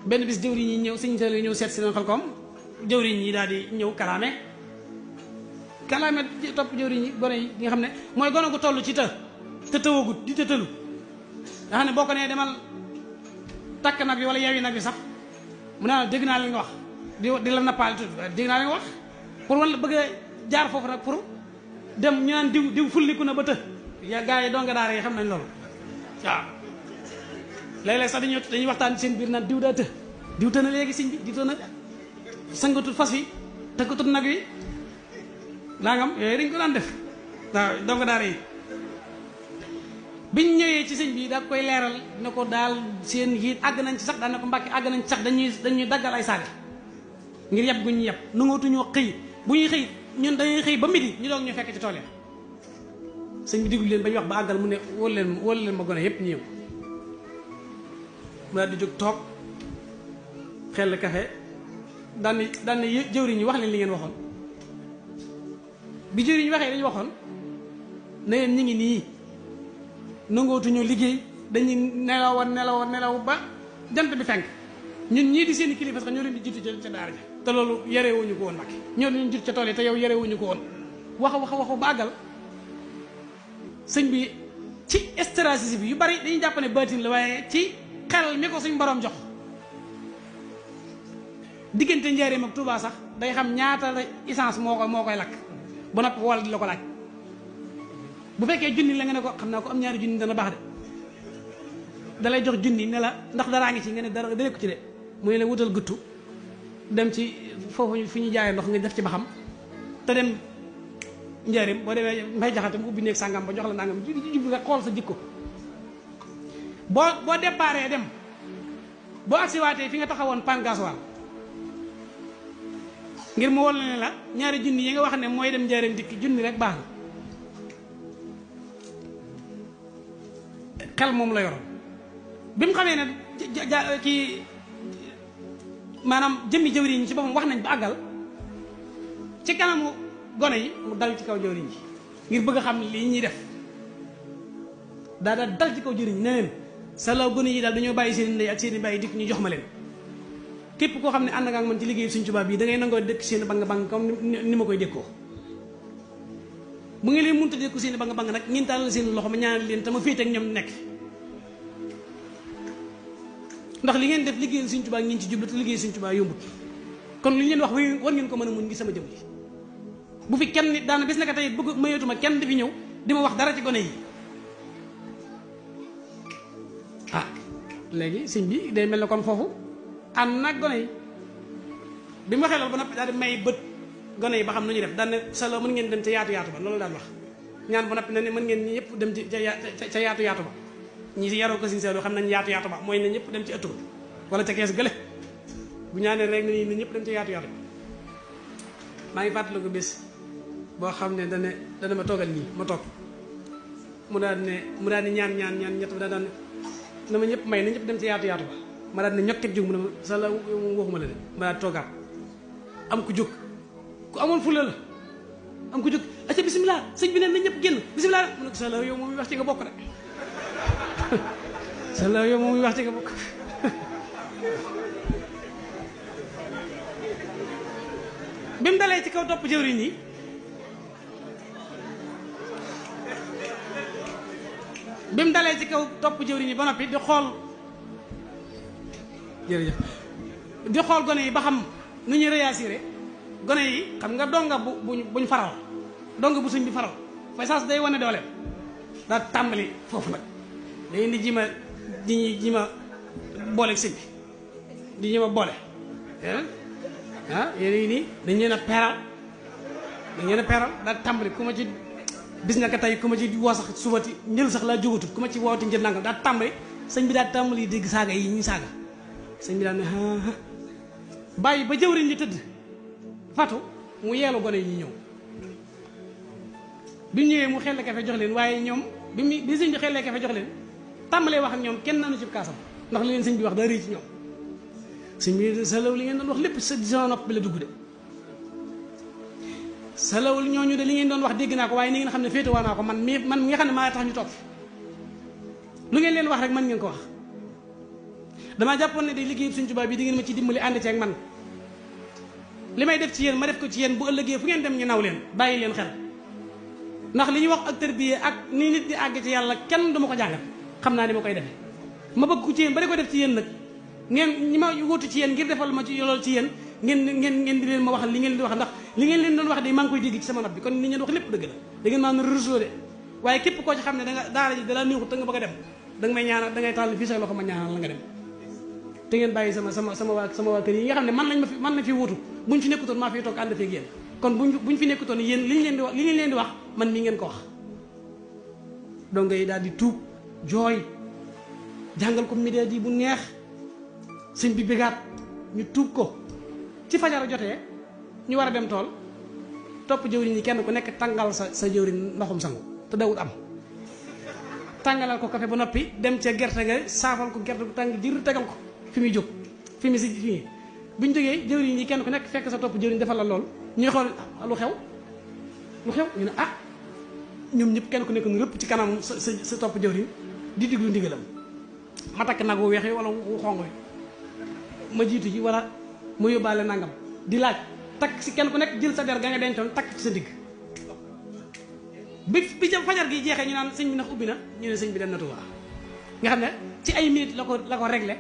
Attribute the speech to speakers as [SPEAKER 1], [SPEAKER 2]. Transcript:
[SPEAKER 1] benn bis jëwriñ yi ñëw sëñ Saliou ñëw seet si leen Xelkom jëwriñ yi daal di ñëw kalaame topp jëwriñ yi gone yi nga xam ne mooy gone gu toll ci te tëwagut di te tëlu nga xam ne boo ko nee demal takk nag bi wala yeewi nag bi sax mu ne dégg naa leen nga wax di la nappaal dégg naa leen nga wax pour wala bëgg a jaar foofu nag pour dem ñu naan diw fulliku na ba të ya gars yi donga daara yi xam nañ loolu waaw léeg-léeg sax dañuy waxtaan seen biir naan diw daa diw të na léegi siñ bi diw të na sangatut fas wi tëkkatut nag wi nangam yooyu dañ ko daan def waaw donga daara yi biñ ñëwee ci sëñ bi da koy leeral ne ko daal seen yiit àgg nañ ci sax daan na ko mbàkki àgg nañ ci sax dañuy daggal ay saaga ngir yeb gu ñu yeb nangootuñoo xëy bu ñuy xëy ñun dañuy xëy ba midi ñu doog ñu fekk ci tool yi sëñ bi diglu leen ba ñu wax ba àggal mu ne wóol leen ma gone yépp ñu ñëw mu daal di jóg toog xel kafe daan ni jëwriñ ñi wax leen li ngeen waxoon bi jëwriñ ñi waxee dañu waxoon ne leen ñu ngi nii nangootuñu liggéey dañuy nelaw ba jant bi fenk ñun ñii di seen kilifa sax ñoo leen di jiitu ca daara ja te loolu yarewuñu ko woon Mbàkke ñoo leen jiitu ca tool yi te yow yarewuñu ko woon waxu ba àggal sëñ bi ci stratégie bi yu bari dañuy jàpp ne baatin la waaye ci xel mi ko suñ borom jox diggante Njaaréem ak Touba sax day xam ñaata essence moo koy lakk ba noppi wala di la ko laaj bu fekkee junni la nga ne ko xam naa ko am ñaari junni dana baax de dalay jox junni ne la ndax daraa ngi ci nga ne dara dale ko ci de muy la wutal guttu dem ci foofu fi ñu jaayee ndox nga def ci ba xam te dem Njaaréem boo demee mbay jaxate mu ubbi néeg sàngam ba jox la nangam jublu nga xool sa jikko boo déparé dem boo agsiwaatee fi nga taxawoon pan gasoil ngir mu wol ne la ñaari junni yi nga wax ne mooy dem Njaaréem dikk junni rek baax na xel moom la yoroon bi mu xamee ne kii maanaam jëmmi jëwriñ ñi ci boppam wax nañ ba àggal ci kanamu gone yi mu dal ci kaw jëwriñ ji ngir bëgg a xam lii ñuy def daa dal ci kaw jëwriñ ne leen sa law gone yi daal dañoo bàyyi seen ndey ak seen i bàyyi dikk ñu jox ma leen képp koo xam ne ànd nga ak man ci liggéey Sëñ Tuubaa bii da ngay nangoo dëkk seen bang comme ni ma koy dékkoo bu ngeen leen mënut a dékku seen bang nag ngeen tàllal seen loxo ma ñaanal leen te ma féete ak ñoom nekk ndax li ngeen def liggéeyal Sëñ Tuubaa ngeen ci jublu te liggéey Sëñ Tuubaa yombut kon li ngeen wax war ngeen ko mën a muñ ngi sama jëm ji bu fi kenn nit daana bis naka tey bëgg mayetuma kenn di fi ñëw di ma wax dara ci gone yi léegi sëñ bi day mel ne kon foofu ànd nag gone yi bi mu waxee loolu ba noppi daal di may bët gone yi ba xam nu ñuy def daan ne salo mën ngeen dem ca yaatu ba loolu daal wax ñaan ba noppi ne mën ngeen ñi ñëpp dem ci ca yaatu ba ñi si yaroo ko Sëñ Saliou xam nañ yaatu ba mooy ne ñëpp dem ci ëttu wala ca kees gële bu ñaanee rek ne ñëpp dem ca yaatu ba maa ngi fàttaliku bés boo xam ne dana ma toogal nii ma toog mu daal ne ñaan ñett bi daan na ma ñëpp may na ñëpp dem ci yaatu ba ma daal ne ñokkit jóg mu ne ma sa la waxuma la de ma daal toogaat am ku jóg ku amoon fulla la am ku jóg acca bisimilah sëñ bi ne na ñëpp génn bisimilah mu ne ko sa la yow moom muy wax ci nga bokk rek sa la yow moom muy wax ci nga bokk bi mu dalee ci kaw topp jëwriñ yi bi mu dalee ci kaw topp jëwriñ yi ba noppi di xool jërëjëf di xool gone yi ba xam nu ñuy réagir gone yi xam nga donga buñ faral donga bu suñ bi faral fay saas day wane dooleem daa tàmbali foofu nag day di ji ma booleeg sëñ bi di ji ma boole yéen yi nii dañ leen a peeral daa tàmbali ku ma ci bis nga ko tey ku ma ci woo sax subati njël sax laa jógatut ku ma ci wooti njël nangam daa tàmbali sëñ bi daa tàmbali dégg saaga yi ñuy saaga sëñ bi daal ne bàyyi ba jëwriñ li tëdd fatu mu yeelu gone yi ñu ñëw bi mu ñëwee mu xel kafe jox leen waaye ñoom bi sëñ bi xellee kafe jox leen tàmbalee wax ak ñoom kenn nanu ci kaasam ndax li leen sëñ bi wax daa rëy ci ñoom sëñ bi sa law li ngeen doon wax lépp sa nopp bi la dugg de sa law ñooñu de li ngeen doon wax dégg naa ko waaye ni ngeen xam ne féete waa naa ko man mi nga xam ne maa tax ñu toog lu ngeen leen wax rek mën ngeen ko wax damaa jàppoon ne day liggéey Sëñ Tuubaa bi di ngeen ma ci dimbali ànd ci ak man li may def ci yéen ma def ko ci yéen bu ëllëgee fu ngeen dem ñu naw leen bàyyi leen xel ndax li ñuy wax ak tërbiye ak ni nit di àgg ci yàlla kenn duma ko jàngal xam naa ni ma koy defee ma bëgg ko ci yéen ba di ko def ci yéen nag ngeen ñi ma wutu ci yéen ngir defal ma ci lool ci yéen ngeen di leen ma wax li ngeen di wax ndax li ngeen leen doon wax de maa ngi koy dégg ci sama nopp bi kon li ngeen wax lépp dëgg la da ngeen maa na rusloo de waaye képp koo ci xam ne da nga daara ji da la néexut te nga bëgg a dem da nga may ñaanal da ngay tàll fii say loxo ma ñaanal la nga dem te ngeen bàyyi sama waa kër yi nga xam ne man lañ fi wutu buñ fi nekkutoon maa fi toog ànd feeg yéen kon buñ fi nekkutoon yéen li ñu leen di wax man mii ngeen ko wax donc ngay daal di tuub jooy jàngal ko média ji bu neex sëñ bi bégaat ñu tuub ko ci fajar jotee ñu war a dem tool topp jëwriñ yi kenn ku nekk tàngal sa jëwriñ ndoxum sangu te dawul am tàngalal ko café ba noppi dem ca gerte ga saafal ko gerte bu tàng jër tegal ko fi muy jóg fi mu si fii bu ñu jógee jëwriñ yi kenn ku nekk fekk sa topp jëwriñ defal la lool ñuy xool lu xew ñu ne ah ñoom ñëpp kenn ku nekk nu rëpp ci kanam sa topp jëwriñ di diglu ndigalam ma takk nag wu weex yi wala wu xong yi ma jiitu ji wala mu yóbbaale nangam di laaj takk si kenn ku nekk jël sa der ga nga dencoon takk ci sa digg bi ca fajar gi jeexee ñu naan sëñ bi ndax ubbi na ñu ne sëñ bi dem na Tuubaa nga xam ne ci ay minutes la ko réglé